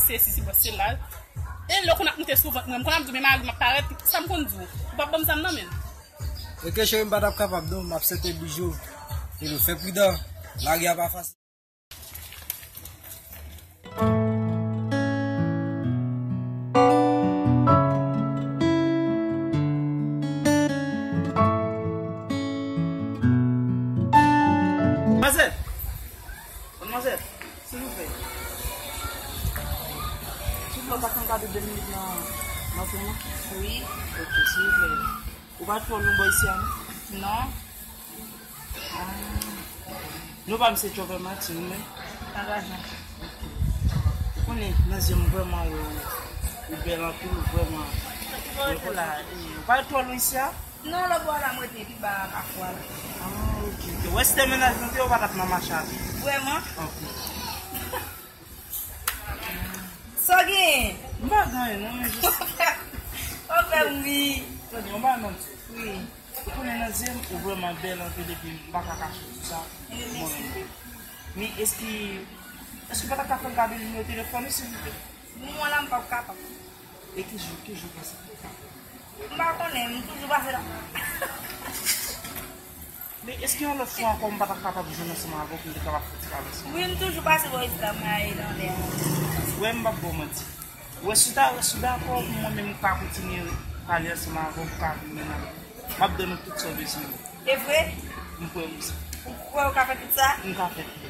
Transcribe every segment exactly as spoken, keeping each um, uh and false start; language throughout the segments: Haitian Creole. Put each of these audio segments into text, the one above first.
Se si, se bò, se la. E lè w konn ap moute sou vant mwen, m konn ap di w, men mari m ap parèt, sa m konn di w? Ou p ap ban m zam nan, menm. Oke, cheri, m pa t ap kapab, non, m ap sete Bijou. E nou fè pridan, lari a pa fasil. Manzè! Manzè! Silvouplè. Silvouplè, ou pa ka fè m kado de minit nan, nan tren an? Wi. Ok, silvouplè. Ou pa twò lwen bò isi a, non? Non. Ah. Non pa m se Chopper Martin, wi, men. Angajan. Ok. Ou konnen, nan zye m vrèman wè ou, ou bèl anpil, ou vrèman. Ou rete la, eh, ou pa twò lwen isi a? Non, lòtbò a la m rete, pi ba a fwa la. Ah, ok, ok. Ou wè si te mennaj mwen te, ou pa t ap nan mache avè m. Vrèman? Ok. Sa w genyen? M pa gen anyen, non, men jis. Ou fè m ri. Tande, yon bagay mwen di w. Wi. Ou konnen nan zye m, ou vrèman bèl anpil, epi m pa ka kache tout sa. Mwen menm. Men èske, èske w pa ta ka fè m kado nimewo telefòn ou, silvouplè? Moman la, m p ap kapab. E ki jou, ki jou w panse? M pa konnen, m toujou pase la. Men èske yon lòt fwa ankò m pa ta kapab jwenn ansanm avè w pou m te kapab fè ti pale ansanm? Wi, m toujou pase bò isi la, mwen ale nan lè a. Ou wè, m p ap ba w manti. Ou wè, si w ta, si w dakò pou mwen menm m ka kontinye pale ansanm avè w, pou w ka vin menm avè m. M ap ban nou tout sa w bezwen yo. E vre? M kwè wi sa. Ou kwè ou ka fè tout sa? M ka fè tout.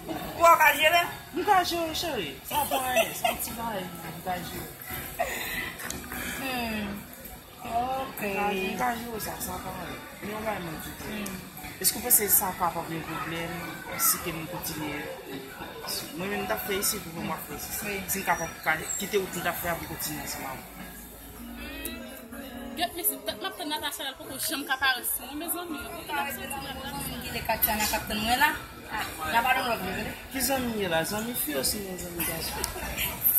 Ou kwè ou ka jere? M ka jere, cheri. Sa pa anyen, se yon ti bagay, m ka jere. Hmm. Ok. M ka, m ka jere sa, sa pa anyen. Men yon bagay mwen di w. Hmm. Èske w panse sa kapab yon pwoblèm si ke m kontinye? Mwen menm, m t ap fè isi, pou mwen, m ap fè isi. Wi. Si m kapab ka kite wout m t ap fè a pou m kontinye ansanm avè w. Gèt mesye, dat m ap tann Natacha la, l poko janm ka parèt sou mwen, mezanmi. Ou konn ap soti ladan. Zanmi m ki le Katiana k ap tann mwen la. Ah, n a pa nan lòt mwen, tande. Ki zanmi ye la? Zanmi fi osi non, zanmi gason?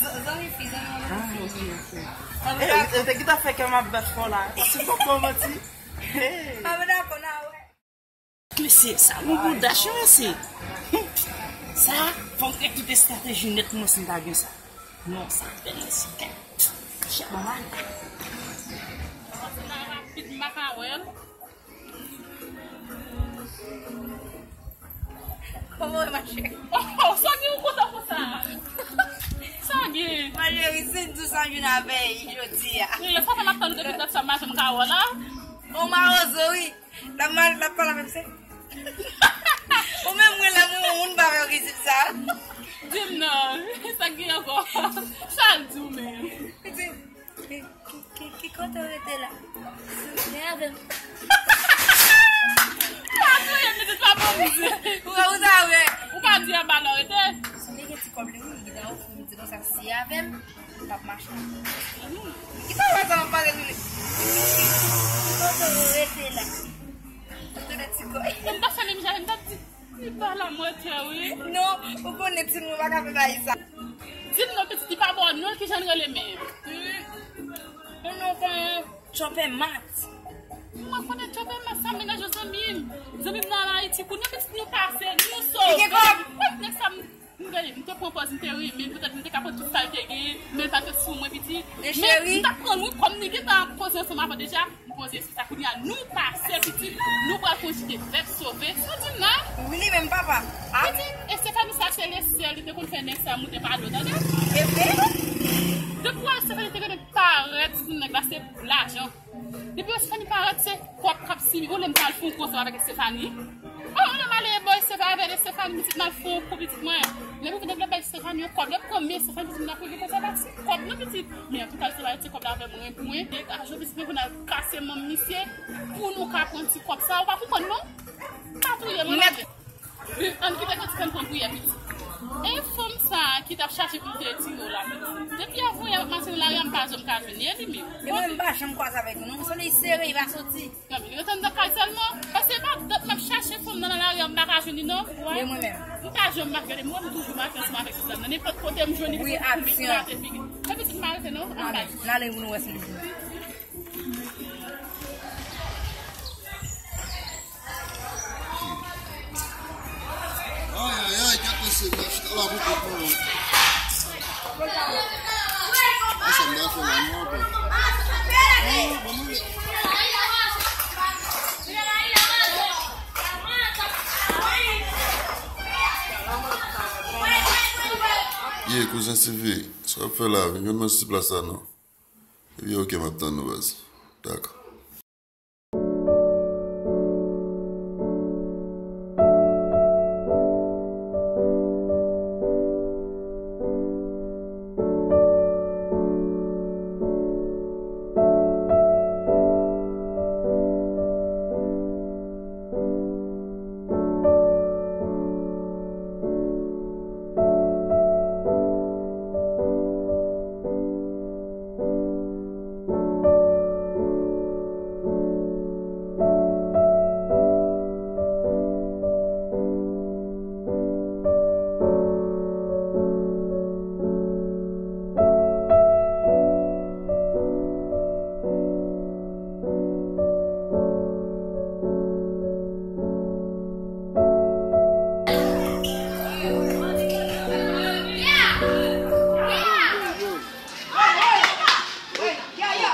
Z-, zanmi fi, zanmi an. Ah, ok, ok. Zanmi gason. Eh, ou te gentan fè kè m ap bat fò la. Paske m pap ba w manti. Hey. Ah, men dakò, n a wè. Mesye, sa gon goudach, wi, mesye. Sa, fò m kreye tout estrateji nèt pou mwen si m ta gen sa. Non, sa bèl, mesye. Chè, bon, man. Sa rapid, m pa ka wè l. Kòman w ye, ma chérie? Oh, oh, Sangi, ou kontan konsa? Sangi. Ma chérie, se di w sa m jwenn avè l jodi a. Wi, sa fè m ap tann ou depi dat sa, m pa janm ka wè w la. On mawozo, wi. L ap mal, l ap pale avè m, se. Ou menm, mwen la, mwen, moun pa fè rizib sa. Di m non, sa gen ankò. Sa l di w menm? Li di, ki, ki, ki, ki kote w rete la? Souple avè m. Pa touye m, pitit, pa bon mizè. Ou, ou ta wè. Ou pa di anba non rete. Sanble gen ti kòb li, wi, li gentan ofri m, di konsa, si avè m. L ap mache. Ki sa w wè sa m ap pale sou li? Ki kote w rete la? Ou tande ti kò. M t ap fè menm jan, m t ap di, li pa la mwen tè, wi. Non, ou konnen timoun pa ka fè bagay sa. Di m non, pitit, li pa ba w non, ki jan l rele menm? Hmm. Yon non kòman Chopper Mat. Mwen konnen Chopper Mat, sa mennaj yon zanmi m. Zanmi m nan Ayiti, kounye a pitit nou pase, nou sove. Li gen kòb. Nèg sa m M gade, m te pran pòz, m te ri, men petèt m te ka pran tout sa l te gen, men l pa t sou mwen, pitit. Men cheri, m t ap pran l, wi, kòm li gentan ap koze ansanm avè w deja, m poze sou sa. Kounye a, nou pase, pitit, nou pral konjige vèb sove. Sa w di m nan? Wi, li menm, papa. Ah. Pitit, e Stéphanie sa, se le sèl, li te konn fè nèg sa moute pa do, tande? E vre? Depi w wè Stéphanie te gentan parèt sou nèg la, se lajan. Depi Estefani parèt, se kòb k ap simen. Ou lè m t al fè yon konsè avèk Estefani. Oh, ou lè m ale bò Estefani, avèk Estefani, pitit, m al fè yon kou, pitit mwen. Lè m vin, lè bay Estefani yon kòb, lè m pran men Estefani, pitit, m ap regle konsè, pa ti kòb non, pitit. Men antouka, Estefani, ti kòb la avè mwen, mwen degaje w, pitit mwen, pou n al kase manm misye, pou nou ka pran ti kòb sa, ou pa konprann non? Pa touye mwen non. Ann kite kòb, ann pran priyè, pitit. E fanm sa a ki t ap chache pou l te retire w la, pitit. Depi avan yè m ap mache nan lari a, m pa janm ka jwenn li, e li menm. E mwen, m pa janm kwaze avèk li, non. Solèy sere, li pa soti. Gade, li rete anndan kay sèlman. Paske pa dat m ap chache fanm nan, nan lari a, m pa ka jwenn li, non. E mwen menm. M pa janm mache, gade, mwen, m toujou mache ansanm avèk ti dam nan. Nenpòt kote m jwenn li, wi, aksyon. Gade figi. E pitit, m pa rete, non. Ann ale, n ale pou nou wè si li vini. Ay, ay, ay, gade se mach la pou kòkòrò. Sa m ta fè la non, pè. Ye, kouzen Sivi, sa w ap fè la? Vin jwenn mwen sou ti plas la non. Epi ok, m ap tann nou, baz. Dakò.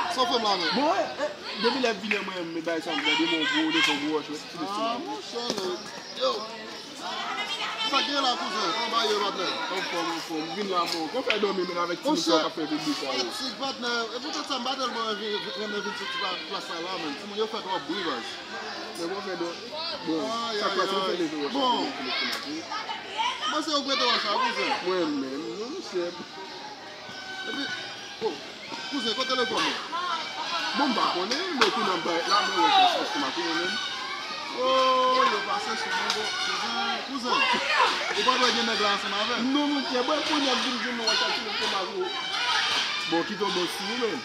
Sa w fè m la menm? Bon, eh, eh, depi lè m vini an mwen menm, men bagay sa m gade, men gwo, devan gwo wòch, men ti lestomak. Ah, monchè, men, yo. Sa gen la, kouzen? Kòman bagay yo, patnè? Anfòm, anfòm. Vin la, mon. Kòman fè dòmi, men avèk ti mesye k ap fè piblik sa yo? Ti patnè, e poutèt sa m pa tèlman renmen vin sou ti pla-, plas sa la, menm. Timoun yo fè twòp bri, baz. Men bon, fè dò-, bon, sa k pase, ou fè leve wòch la, ti lestomak, wi. Mwen se ou k mete wòch la, kouzen. Mwen menm, non, monchè. Epi, oh, kouzen, kote telefòn ou? Bon, m pa konnen, men kounye a m parèt la, men wè, ti lestomak, wi, mwen menm. Oh, yo pase sou mwen, bon, kouzen, kouzen. Ou pa dwe gen nèg la ansanm avè m. Non, monchè, bon, kounye a m vin jwenn nou, wè, ti lestomak, wi. Bon, kite w bon sou ou menm.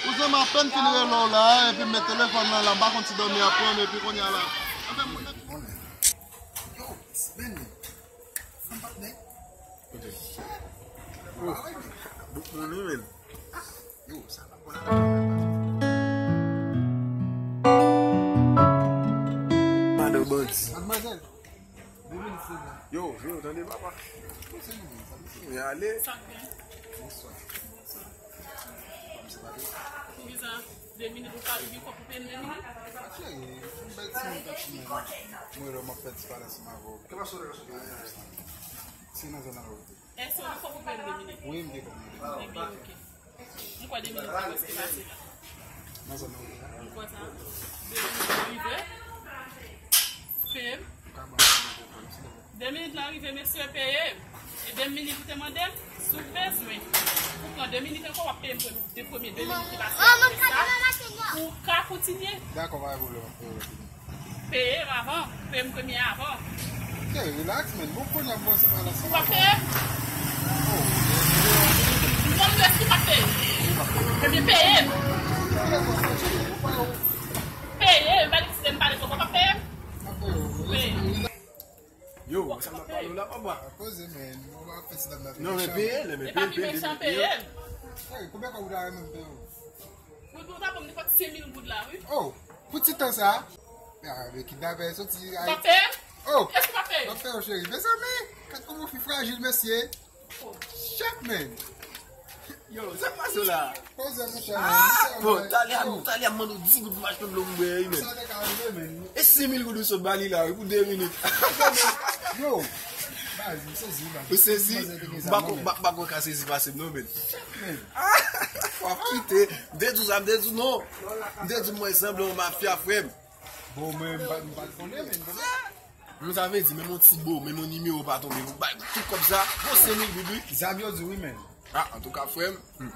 Kouzen, m apèn fin rele w la, epi m met telefòn nan la, m pa konn si dòmi ap pran m, epi kounye a la. Anfen, mwen... Yo, men, men. Fanm patnè. Kote? Oh, bout moun wi, men. Yo, sa pa bon. Madan bandi. Madmwazèl. Yo, yo, tande papa. Men ale. Bonswa. Poukisa de minit ou pa rive, fòk ou peye m de minit? Cheri, yon bèl ti minit ak ou menm. Mwen wè m ap fè ti pale ansanm avè w. Se nan zòn nan ou te. Èske ou fòk ou peye m de minit? Wi, m te konn de minit. Ebyen, ok. M kwè de minit la prèske pase la. Nan zòn nan ou te. M kwè sa. De minit la rive. Peye m. Ou ka ban mwen telefòn, silvouplè. De minit la rive, mesye, peye m. E de minit ou te mande m, si w bezwen pou pran de minit ankò, w ap peye m premye, de premye de minit ki pase. Apre sa, ou ka kontinye. Dakò, pa gen pwoblèm, m ap peye w rapidman. Peye m avan, peye m premye avan. Cheri, relax, man. Bon, kounye a, bon, se pa la, se pa la. Ou p ap peye m? Oh. Non, m di w èske w p ap peye m? Ebyen, peye m. Peye m, pa di m pale, ou p ap peye m? Peye m. Yo, sa m ap pale w la, papa. Poze, men, nou va fè ti dam nan. Non, men peye, men peye, peye, peye. Epi mechan peye m. Hey, konbyen kòb ou ta renmen m peye w? Pou, pou ta ban m nenpòt senk mil goud la, wi. Oh, pou ti tan sa? Ah, men kidnapè soti. Ou p ap peye m? Oh. Èske w p ap peye m? M ap peye w, cheri. Mezanmi, gad kòman fi frajil, mesye. Shit, man. Yo, sa k pase w la? Poze, monchè. Ah, bon, talè a, talè a m mande w dis goud pou m achte yon dlo pou m bwè, wi, men. Sa te ka rive, men. E senk mil goud ou sot ba li la, wi, pou de minit. Yo, baz, m sezi, baz. Ou sezi? M pa kwè w ka sezi pase m, non, men. Shit, man. W ap kite. M te di w sa, m te di w non. M te di w mwen sanble yon mafya, frè m. Bon, mwen, m pa, m pa konnen, men, bon. Men sa vle di, menm yon ti bo, menm yon nimewo pa tonbe, pou bay tout kòb sa, bon, senk mil goud, wi. Zam yo di wi, men. Ah, antouka, frè m. Hmm.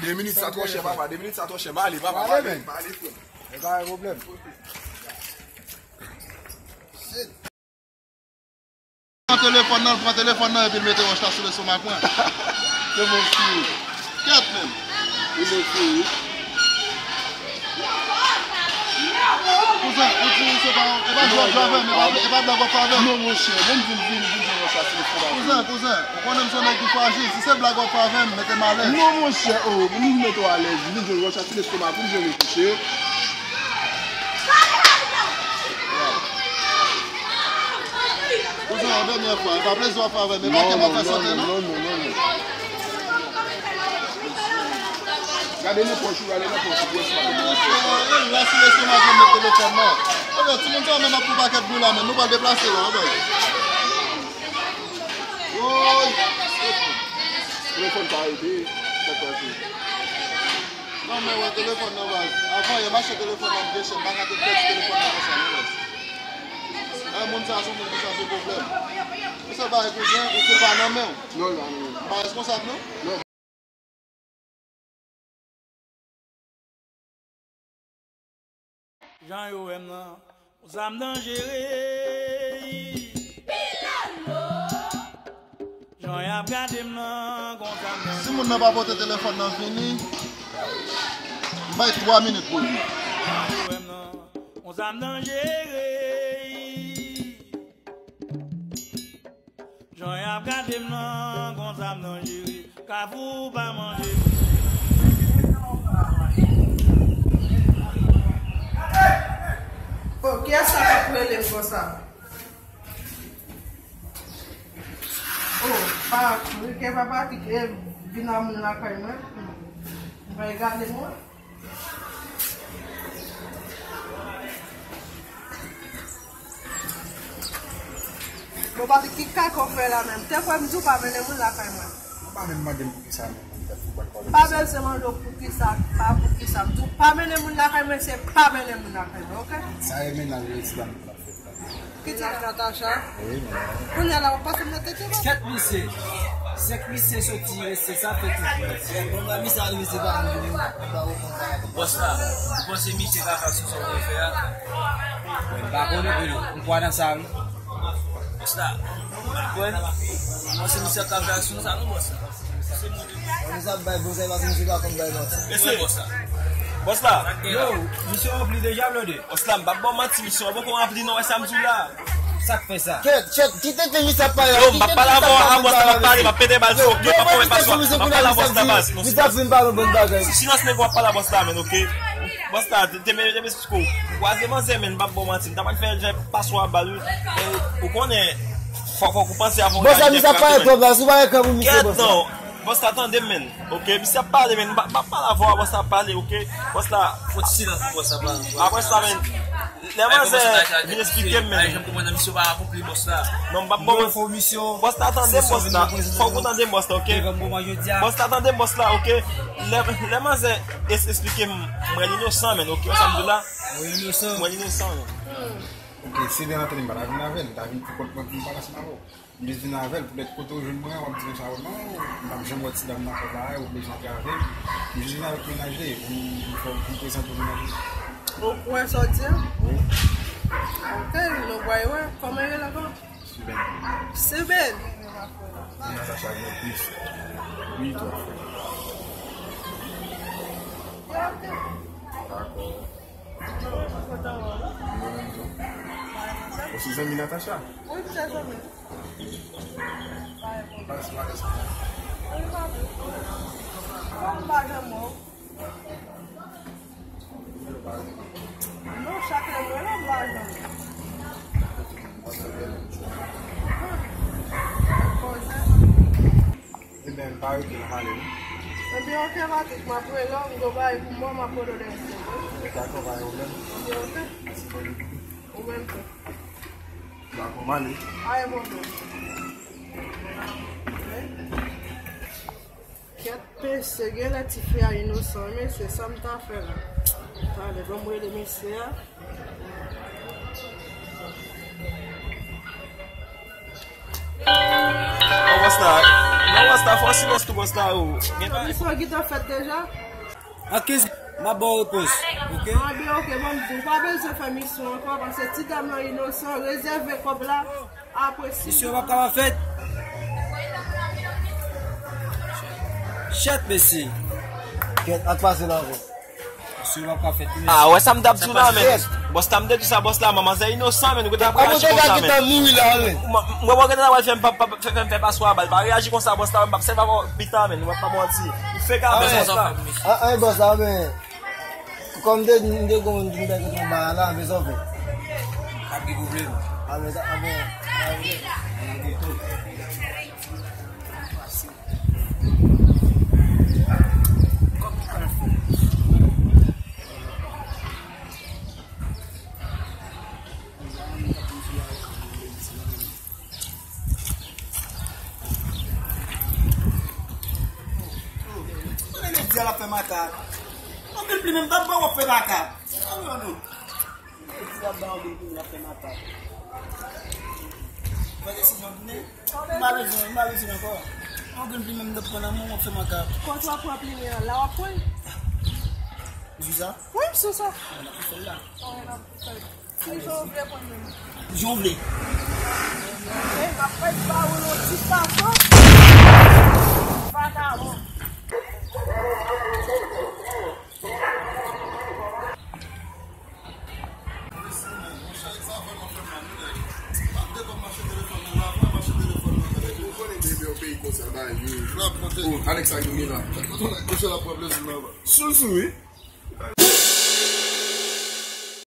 De minit sa twò chè, papa, de minit sa twò chè. M ale, papa, m ale, m ale, frè m. E pa gen pwoblèm. Shit. Pran telefòn nan, l pran telefòn nan, epi l mete wòch la sou lestomak mwen. Yo, mon fi. Kèt menm. Li bon fi, wi. Kouzen, ou di se pa, e pa jwèt jwèt avè m, e pa, e pa blag w ap fè avè m. Non, monchè, bon, m vin, vin, vin jwenn wòch la sou lestomak mwen. Kouzen, kouzen, ou konnen m se yon nèg ki frajil. Si se blag w ap fè avè m, mete m alèz. Non, monchè, oh, m vin mete w alèz, m vin jwenn wòch la sou lestomak mwen, m jere kouche. Kouzen, Yon dènyè fwa, e pa plezi w ap fè avè m, e pa ke m ap fè sote, non. Non, non, non, non. Gade nan pòch ou, gade nan pòch ou, pou wè si pa gen nan pòch ou. Lè sou lestomak mwen met telefòn nan. Ebyen, timoun sa menm ap fè pakèt bri la, men nou pral deplase la, anben. Woy! Telefòn pa rete, sa k pase? Non, men wè telefòn nan, baz. Avan, yè m achte telefòn nan byen chè, m pa ka te pèdi telefòn nan konsa, non, baz. Ay, moun sa, se moun ki chache pwoblèm. Ou se pa kouzen, ou se pa nan men w. Non, non, non. M pa responsab, non. Non. Jan yo wè m nan, gon zam danjere. Jan y ap gade m nan, gon zam danjere. Si moun nan pa pote telefòn nan vini, m bay twa minit pou l vini. Jan yo wè m nan, gon zam danjere. Jan y ap gade m nan, gon zam danjere, kafou pa manje. Oh, kiyès sa k ap rele m konsa? Oh, pa, Ricky, papa, Ricky, vin a moun lakay mwen. Mwen gade mwen. Bon, papi, ki kaka w fè la menm? Te kwè m di w pa mennen moun lakay mwen. Ou pa menm mande m poukisa menm, mwen tèt fou bwèt kòlè. Pa bezwen mande w poukisa, pa poukisa. M di w pa mennen moun lakay mwen, se pa mennen moun lakay mwen, oke? Sa e mennaj resi la. Ki ti Natacha? Wi, men. Kounye a la, w ap pase m nan tete, non? Kèt misye. Senk misye soti, reste sa, fè tout. Bon, la, misye al reste pa anvi, pa ou konn pa. Bòs la, ou panse misye ka fè sou sa w fè a? M pa konnen, konnen. M kwè nan sa, wi. Bòs la, ou kwè? Ou panse misye ka fè sou sa, non, bòs la? Mesye, bòs la. Yo, misye ranpli deja, blode. Bòs la, m p ap ba w manti, misye an poko ranpli non, wè sa m di w la. Sa k fè sa? Kèt, kèt, kite te misye ap pale la. Yo, m p ap pale avè w, a bòs la, m ap pale, m ap pete bal sou, ok, m ap fè w pa swa. M ap pale a bòs la, baz. Non, silans. Si silans nèg w ap pale a bòs la, men, ok. Bòs la, te, te, te, te, m kwaze manzè, men, m p ap ba w manti. M ta pral fè jè paswa bal, wi. Men, ou konnen, fòk, fòk ou panse avan w ka di. Bòs la, misye ap pale twòp la, si w pa gen kran pou misye, bòs la. Bòs la, tande m, men. Ok, misye ap pale, men m pa, m pa pale avè w, bòs la ap pale, ok? Bòs la. Fò ti silans pou bòs la pale. Apre sa, men, lè manzè vin esplike m, men. Ay, jan m konprann nan misyon pa akonpli, bòs la. Non, m p ap bon. Fò misyon. Bòs la, tande m, bòs la. Fòk ou tande m, bòs la, ok? Bòs la, tande m, bòs la, ok? Lè, lè manzè es-, esplike m, mwen inosan, men, ok? Wè sa m di w la? Mwen inosan. Mwen inosan, men. Ok, si te nan tande m pa ta vin avè l, m ta vin pou kont mwen pou m pale ansanm avè w. M jis vin avè l, poutèt kote w jwenn mwen an, w ap di konsa, o non, m p ap janm wè ti dam nan ankò parèy, ou vle jantre avè l. M jis vin avèk mennaj li, pou m, pou m fè, pou m prezante w mennaj li. Ou kwè sa w di a? Wi. Ok, nou pral wè. Kòman l rele ankò? Siben. Siben? Natacha gen plis. Wi, twa fwa. Ok. Dakò. Ou se zanmi Natacha? Wi, m se zanmi. Pas, pas. Wi, papi. Kòm m pa janm wè w. Non, chak lè m wè w la, m pa janm wè w. Koze. Ebyen, m pa rete, m ale, wi. Ebyen, ok, Patrick, m ap rele w, m gen yon bagay pou mwen, m ap rele w demen. Dakò, pa gen pwoblèm. Ebyen, ok. Ou menm tou. Dakò, m ale. Pa gen pwoblèm. Kèt, mesye, genlè tifi a inosan, wi, mesye, sa m ta fè la. Talè, ban m rele mesye a. Oh, bòs la. Non, bòs la, fò silans tou, bòs la, oh. Gen misyon an gentan fèt deja? An kenz, m ap ba w repons, ok? Ah, byen, ok, ban m di w, ou pa bezwen fè misyon ankò, paske ti dam nan inosan, rezève kòb la, apre si. Misyon p ap kapab fèt. Chèt, mesye. Kèt, ak pase la ankò. Misyon p ap ka fèt, wi, mesye. Ah, wè sa m t ap di w la, men. Bòs la, m te di sa, bòs la, manzè inosan, men, ou gentan ap reyaji konsa, men. Mwen, mwen, mwen gentan ap fè m pa, pa, fè, fè, fè paswa bal. Pa reyaji konsa, bòs la, m p ap sèvi avè w pita, men, mwen pa manti. Ou fake avè bòs la. Ah, ah, bòs la, men. Kòm m te di, m te gon moun ki m te kontan ba la, men sa w fè. Pa gen pwoblèm. Ah, men, ah, men. Mwen di al ap fè makak. Anpil pli menm, pa, pa w ap fè makak. Anpil pli menm, l ap fè makak. Fè desizyon tounen. M pa bezwen, m pa bezwen ankò. Anpil pli menm, l ap pran nan men w, w ap fè makak. Kòt w ap pran pli men an, la w ap pran l? Sou sa? Wi, sou sa. N ap fè l la. Wi, n ap fè l. Ki jan w vle pou l menm? Jan w vle. Ey, m ap fè pa ou yon ti fason. Vakabon. Ou konnen depi yon peyi konsa, ba yo. Oh, Alex ak Mila. Sou l sou, wi.